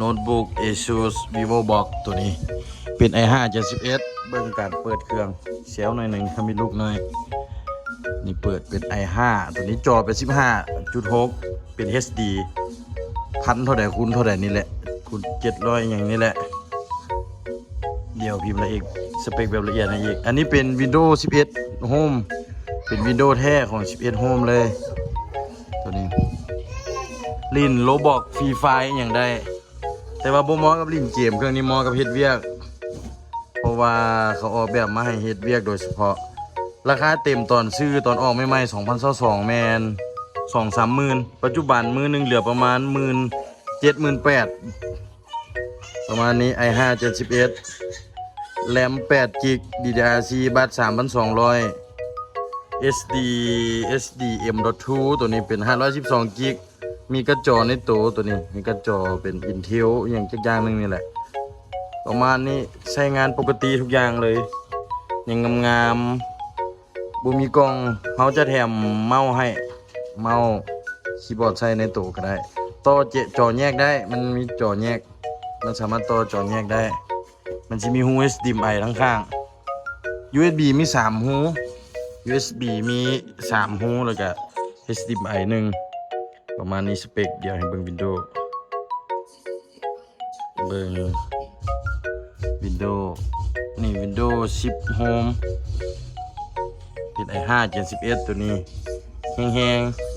ໂນ້ດບຸກ Asus VivoBook ໂຕນີ້ ເປັນ ไอห้า Gen ສິບເອັດ. ເບິ່ງການເປີດເຄື່ອງ ແຊວໜ້ອຍໜຶ່ງ ທຳອິດລຸກໜ້ອຍ. ນີ້ເປີດເປັນ ไอห้า ໂຕນີ້ ຈໍເປັນ ສິບຫ້າຈຸດຫົກ ເປັນ HD ພັນເທົ່າໃດຄູນເທົ່າໃດນີ້ແຫຼະ ຄູນເຈັດຮ້ອຍຫຍັງນີ້ແຫຼະ. ດຽວພິມລະອຽດ ສະເປັກແບບລະອຽດໃຫ້ອີກ. ອັນນີ້ເປັນ Windows ສິບເອັດ Home ເປັນ Windows ແທ້ຂອງ ສິບເອັດ Home ເລີຍ ໂຕນີ້. ຫຼິ້ນ Roblox Free Fire ຫຍັງໄດ້ ແຕ່ວ່າບໍ່ເໝາະກັບຫຼິ້ນເກມ. ເຄື່ອງນີ້ເໝາະກັບເຮັດວຽກ ເພາະວ່າເຂົາອອກແບບມາໃຫ້ເຮັດວຽກໂດຍສະເພາະ. ລາຄາເຕັມຕອນຊື້ ຕອນອອກໃໝ່ໆ ສອງພັນຊາວສອງ ແມ່ນສອງສາມໝື່ນ. ປັດຈຸບັນມື້ໜຶ່ງເຫຼືອປະມານໝື່ນເຈັດ ໝື່ນແປດ ປະມານນີ້. ໄອຫ້າ Gen ສິບເອັດ RAM ແປດກິກ DDR ສີ່ ບັດ ສາມພັນສອງຮ້ອຍ SD SD M.two ໂຕນີ້ເປັນ ຫ້າຮ້ອຍສິບສອງກິກ ມີກາຈໍໃນໂຕ ໂຕນີ້ມີກາຈໍເປັນ Intel ອີ່ຫຍັງຈັກຢ່າງໜຶ່ງນີ້ແຫຼະ ປະມານນີ້. ໃຊ້ງານປົກກະຕິທຸກຢ່າງເລີຍ ຍັງງາມໆ ບໍ່ມີກ່ອງ. ເຮົາຈະແຖມເມົາໃຫ້ເມົາ ຄີບອດໃສ່ໃນໂຕກໍໄດ້. ຕໍ່ເຈ ຈໍແຍກໄດ້ ມັນມີຈໍແຍກ ມັນສາມາດຕໍ່ຈໍແຍກໄດ້. ມັນຊິມີຮູ HDMI ທັງຂ້າງ. USB ມີສາມຮູ USB ມີສາມຮູ ແລ້ວກະ HDMI ໜຶ່ງ ປະມານນີ້ສະເປັກ. ດຽວໃຫ້ເບິ່ງ Windows ເບິ່ງ Windows ນີ້ Windows ສິບ Home ເປັນ ไอห้า Gen ສິບເອັດ ໂຕນີ້ແຮງໆ.